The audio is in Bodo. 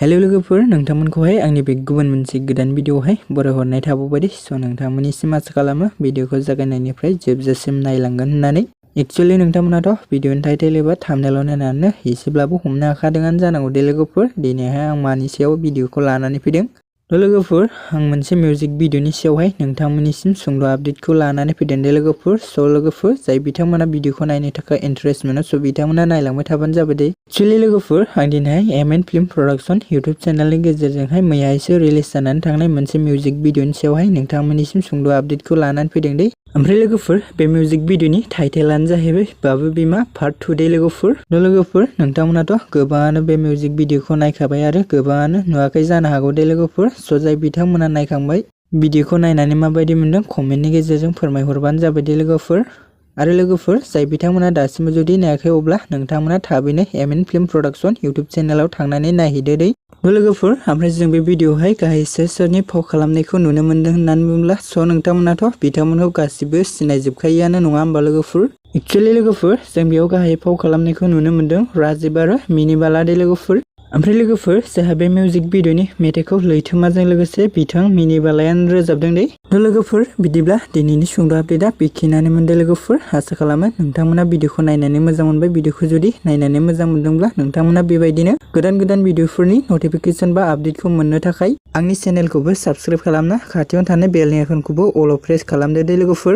हेलो लोगोफोर नोंथांमोनखौहाय आंनि बे गुबुन मोनसे गोदान भिडिअआवहाय बरायहरनाय थाबावबाय स' नोंथांमोननिसिम आसा खालामो भिडिअखौ जागायनायनिफ्राय जोबजासिम नायलांगोन होननानै एक्चुअली नोंथांमोनाथ' भिडिअनि टाइटेल एबा थाम्बनेलाव नायनानै एसेब्लाबो हमनो हाखादोंआनो जानांगौ दे लोगोफोर दिनैहाय आं मानि सायाव भिडिअखौ लानानै फैदों लोगोफोर आं मोनसे मिउजिक भिडिअनि सायावहाय नोंथांमोननिसिम सुंद' आपडेटखौ लानानै फैदों दे लोगोफोर स' लोगोफोर जाय बिथांमोना भिडिअखौ नायनो थाखाय इन्टारेस्ट मोनो स' बिथांमोना नायलांबाय थाबानो जाबाय दे एक्चुअली लोगोफोर आं दिनैहाय एम फिल्म प्रडाक्शन इउट्युब चेनेलनि गेजेरजोंहाय मैयासो रिलिज जानानै थांनाय मोनसे मिउजिक भिडिअनि सायावहाय नोंथांमोननिसिम सुंद' आपडेटखौ लानानै फैदों दे ओमफ्राय लोगोफोर बे मिउजिक भिडिअनि टाइटेलानो जाहैबाय बाबु बिमा पार्ट 2 दे लोगोफोर नोंथांमोनाथ' गोबाङानो बे मिउजिक भिडिअखौ नायखाबाय आरो गोबाङानो नुवाखै जानो हागौ दे लोगोफोर स' जाय बिथांमोना नायखांबाय भिडिअखौ नायनानै माबायदि मोनदों कमेन्टनि गेजेरजों फोरमायहरबानो जाबाय दे लोगोफोर आरो लोगोफोर जाय बिथांमोना दासिमबो जुदि नायाखै अब्ला नोंथांमोना थाबैनो एम फिल्म प्रडाक्शन इउट्युब चेनेलाव थांनानै नायहैदो दे लोगोफोर ओमफ्राय जों बे भिडिअआवहाय गाहाय सोरनि फाव खालामनायखौ नुनो मोनदों होननानै बुङोब्ला स' नोंथांमोनाथ' बिथांमोनखौ गासिबो सिनायजोबखायोआनो नङा होमबा लोगोफोर एक्चुअली लोगोफोर जों बेयाव गाहाय फाव खालामनायखौ नुनो मोनदों राजिब आरो मिनिबाला दे लोगोफोर ओमफ्राय लोगोफोर जोंहा बे मिउजिक भिडिअनि मेथाइखौ लैथोमाजों लोगोसे बिथां मिनिबालायानो रोजाबदों दे लोगोफोर बिदिब्ला दिनैनि सुंद' आपडेटआ बेखिनियानो मोनदों लोगोफोर आसा खालामो नोंथांमोना भिडिअखौ नायनानै मोजां मोनबाय भिडिअखौ जुदि नायनानै मोजां मोनदोंब्ला नोंथांमोना बेबायदिनो गोदान भिडिअफोरनि नटिफिकेसन बा आपडेटखौ मोननो थाखाय आंनि चेनेलखौबो साबस्क्राइब खालामना खाथियाव थानाय बेलनि आइकनखौबो अल प्रेस खालामदो दे लोगोफोर